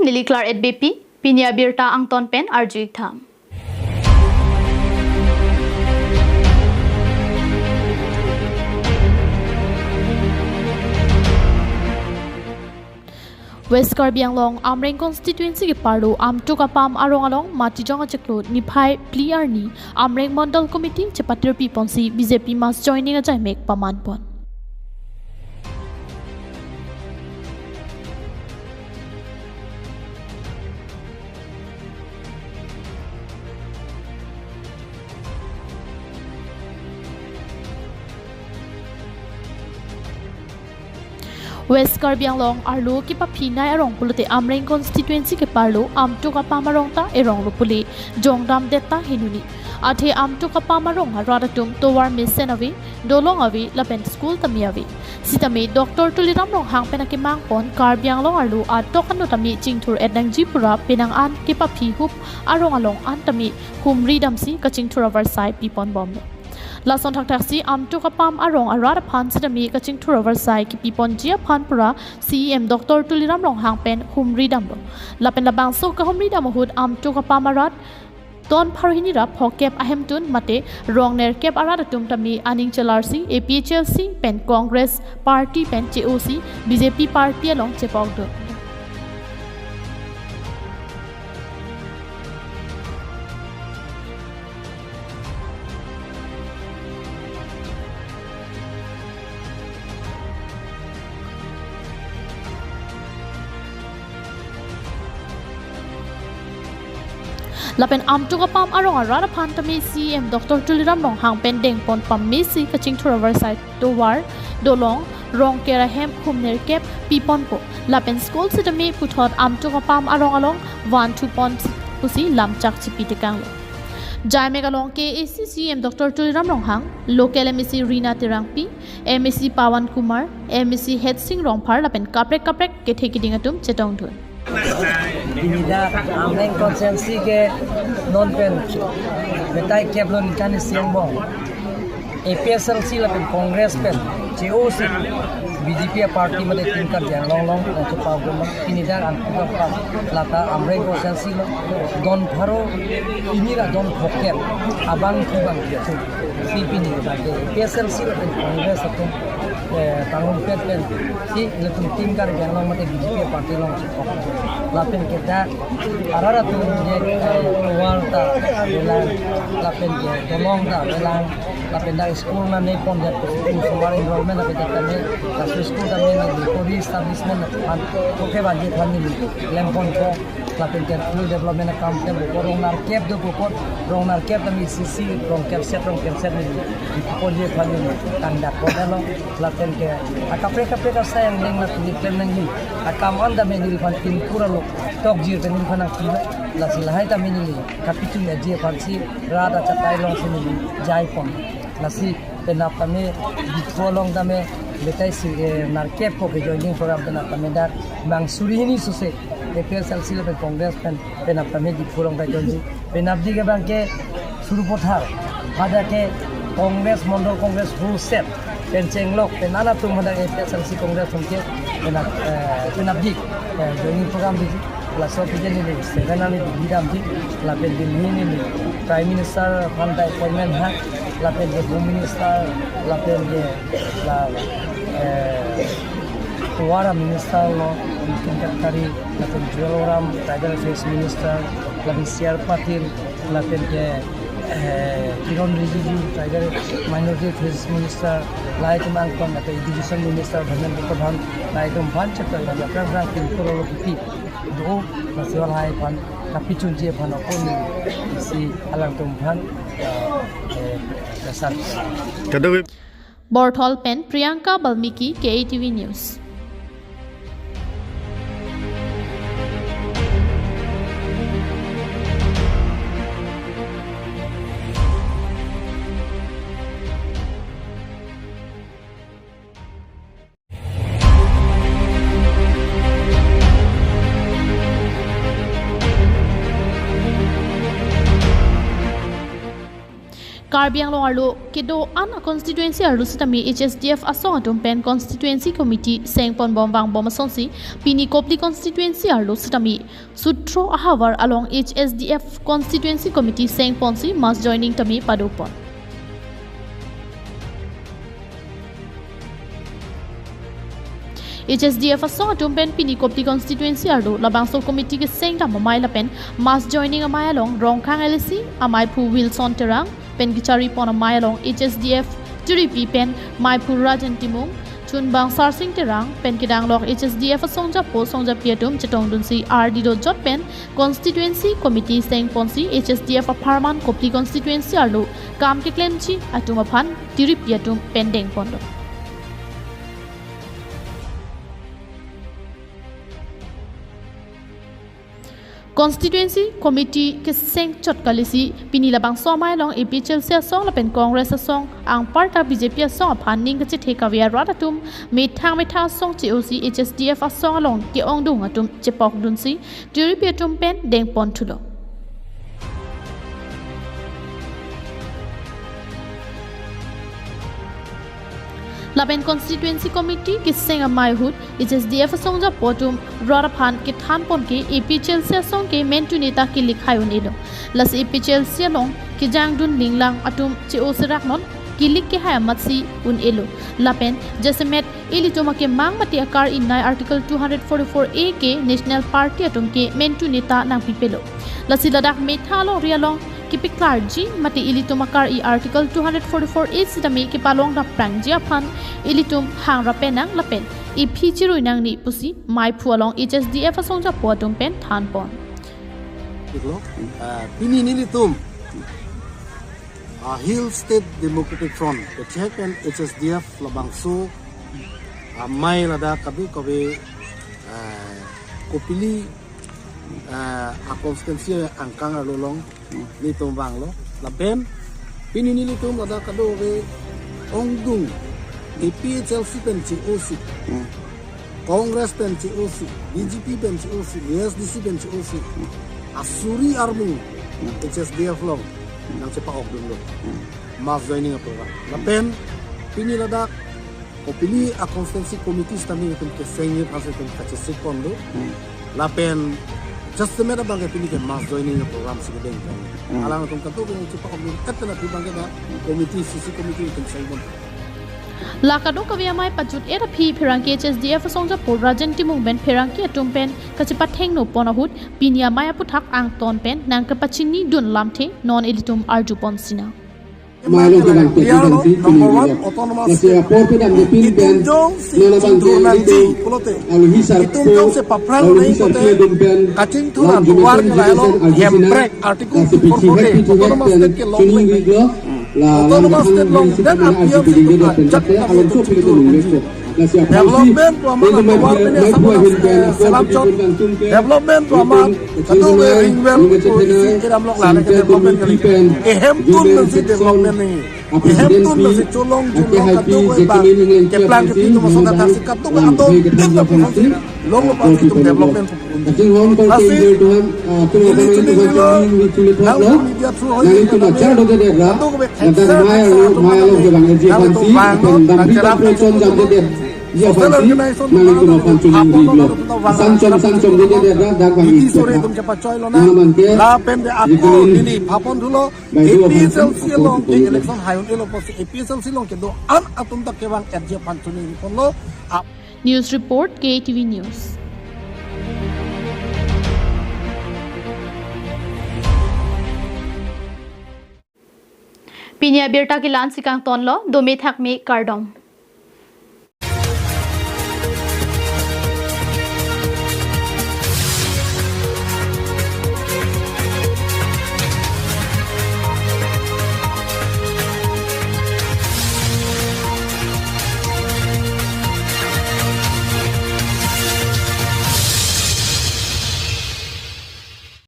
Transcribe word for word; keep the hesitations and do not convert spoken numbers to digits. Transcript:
Neli Claret Beypi, pini abirta angton pen arju-ik tha. West Karbi Anglong Amreng constituency keparlo Amtu Kapam arong along Matijong achiklo niphai phli arni Amreng Mondol Committee chepatirpi ponsi B J P mass joining ajaimek paman pon. West Karbi Anglong arlo kepaphinei arong pulote Amreng constituency keparlo Amtu Kapam arong ta eronglo pule jongdam det ta henuni. Athe Amtu Kapam arong arat atum tovar mesen ave, dolong ave, lapen school tame ave. Sitame Doctor Tuliram Ronghang pen akemang pon Karbi Anglong arlo atok ano tame chingthur-et nangji pura penang an kepaphi hup arong along an tame humri damsi kachingthur avarsai pipon bomlo. Lason thakthaksi Amtu Kapam arong arat aphan sitame kachingthur avarsai kepiponji aphan pura C E M Doctor Tuliram Ronghang pen humri damlo. Lapen labangso kahumri dam ahut Amtu Kapam arat ton pharo hini ra phokep ahemtun mate rong nerkep arat atum tame aning chelarsi A P H L C pen Congress party pen che-osi B J P party along chepokdun. Lapen Amtu Kapam arong arat aphan tame C E M Doctor Tuliram Ronghang pen dengpon pamesi kachingthur avarsai tovar, dolong, rong kera hem khum nerkep piponpo. Lapen school sitame puthot Amtu Kapam arong along van thupon pusi lamchak chipi tekanglo. Jaimek along K A A C C E M Doctor Tuliram Ronghang, local M A C Rina Terangpi, M A C Pawan Kumar, M A C Hetsing Rongphar lapen kaprek kaprek kethe kiding atum chetongdun. Pini dak Amreng constituency ke non pen betai kep lo nikan isi angbong A P H L C lapen Congress pen che-osi B J P party mate tin karjang long long nangchepau gumang. Pini dak Amtu Kapam lata Amreng constituency lo don pharo hini ra don phokep abang kubang dia tu. Si pini dak A P H L C lapen Congress atum, eh, tangum pet pen si latum tin karjang long mate B J P party along chepok. Lapen ke dak arat atum je, eh, tovar ta avelang, lapen ke dolong ta avelang, lapen dak school nangnepondet, school sumar enrollment avedetame, laso school tame neli, kori establishment aphan, koke baji aphan neli klempon ko, lapen ke field development akam ke bukor rong nerkep do bukor, rong nerkep tame isi isi, rong kep set, rong kep set neli, koke baji aphan neli tangdak ko dalo, lapen ke akaprek kaprek asai angdeng lapen neli klem nangji, akam an tame neliphan tin pura lo, tokjir pen neliphan nangpila, lasi lahai tame neli kapachunji aphansi rat achatai alongsi neli jaipon. Lasi penap tame Diphu along tame betai si, eh, nerkep ko ke joining program penap tame dak bang suri hini sose A P H L C lapen Congress pen penap tame Diphu along ta joinji. Penapdik abang ke Sarupathar, hadak ke Congress, Mondol Congress whole set pen chenglok pen anatum hadak A P H L C Congress atum ke penap, eh, penapdik, eh, joining program di. Laso aphi ke neli seven arni degree damji, lapen Delhi neli Prime Minister aphan ta appointment ha, lapen ke Home Minister, lapen ke la, eh, Tovar Minister lo, Nitin Gadkari, lapen Jewel Oram, Tribal Affairs Minister, lapen C R Patil, lapen ke, eh, Kiren Rijiju, Tribal Minority Affairs Minister, lahai atum angkon, lapen Education Minister, Dharmendra Pradhan, lahai atum aphan chepta, lapen aphrang aphrang tin pura lo kipi do, lasi lahai aphan kapachunji aphan apon si alangtum aphan, eh, eh, dasar. Kadokave. Borthol pen Priyanka Balmiki, K A T V News. Karbi Anglong arlo kedo-an a constituency arlo sitame H S D F asong atum pen constituency committee sengponbom vangbom asonsi pini Kopili constituency arlo sitame sutro ahavar along H S D F constituency committee sengponsi mass joining tame padopon. H S D F asong atum pen pini Kopili constituency arlo labangso committee kesengdam amei lapen mass joining amei along Rongkhang L A C ameiphu Wilson Terang pen kecharipon amei along H S D F tiripi pen meiphu Rajen Timung, chunbang Sarsing Terang pen kedanglok H S D F asongjapo songjapi atum chetongdunsi ardi dojot pen constituency committee sengponsi H S D F apharman Kopili constituency arlo kam keklemji atum aphan tiripi atum pen dengponlo. Constituency committee kesengchot kalisi pini labangso amei along A P H L C asong lapen Congress asong anparta B J P asong aphan ning kachethe kave arat atum methang methang asong che-osi H S D F asong along ke-ongdung atum chepokdunsi tiripi atum pen dengponthulo. Lapen constituency committee keseng amei ahut H S D F asongjapo atum rat aphan kethanpon ke A P H L C asong ke mentu neta kilik hai un-elo. Lasi A P H L C along kejangdun linglang atum che-o serak non kilik kehai amatsi un-elo. Lapen jasemet ilitum akemang mate akar-i nei Article two hundred forty-four A ke National Party atum ke mentu neta nangpipelo. Lasi ladak methang alongri along kepeklarji mate ilitum akar-i Article two hundred forty-four A sitame kepalong daprangji aphan ilitum hangra penang lapen iphi chirui nangne pusi meiphu along H S D F asongjapo atum pen thanpon. Iklo, ah, pini nelitum, ah, Hill State Democratic Front, kechek pen H S D F labangso, ah, amei ladak kadokave, ah, Kopili, ah, a constituency angkang arlo along nelitum vanglo. Lapen pini nelitum ladak kadokave ongdung A P H L C pen che-osi, Congress pen che-osi, B J P pen che-osi, A S D C pen che-osi, asuri armu H S D F along nangchepa-okdunlo mass joining aprogram. Lapen pini ladak Kopili a constituency committee sitame itum kesengji aphansi itum kachesik ponlo. Lapen just a matter abang ke pini ke mass joining aprogram si kedengpon. Alangtum kadokave nangchepa-okdun et pen aphi abang ke dak committee, C C committee itum sengpon. La kadokave amei pajut-et aphi pherangke H S D F asongjapo Rajen Timung pen pherangke atum pen kachepathengno pon ahut pini amei aputhak angton pen nangkepachinidun lamthe non ilitum arjupon sinang. Milo ke bang P R lo, number one, autonomous state. Itum jongsi chingthur nangji pulote, itum jongsi paphrang nangji pulote, kachingthur atovar ke lahelo, hemprek, Article two four four A, autonomous state ke longvek. Autonomous state long, then appear si ajak nang itum chingthur nangji. Development pu amat atovar mene sampai, eh, Silchar. Development pu amat, kado ring well pu isi kedam lok lale ke development kali. Ehemtun pensi development nangji. Ehemtun pensi cholong julong kado ke bang keplang kepi atum ason datang si kado ke atum development pensi longlo pensi itum development pu. Lasi, neli chini neli lo, nang media through hoi, nang itum achar do de ra, kado ke nang exercise mai alo, atum mai alo ke bang eji nang fansi, itum bang, nang cherap nang itum. Social organization nang itum aphan chuningri lo. San chom, san chom de de ra, dak bang ini sore itum chepachoi lo na. Nang man ke, lapen de ako neli phapon thulo, A P H L C along ke election hai un-elo pusi A P H L C along kedo-an atum ta kevang eji aphan chuningri ponlo. News report, K T V News. Pini abirta ke la-ansi kangtonlo, dome thakme kardom.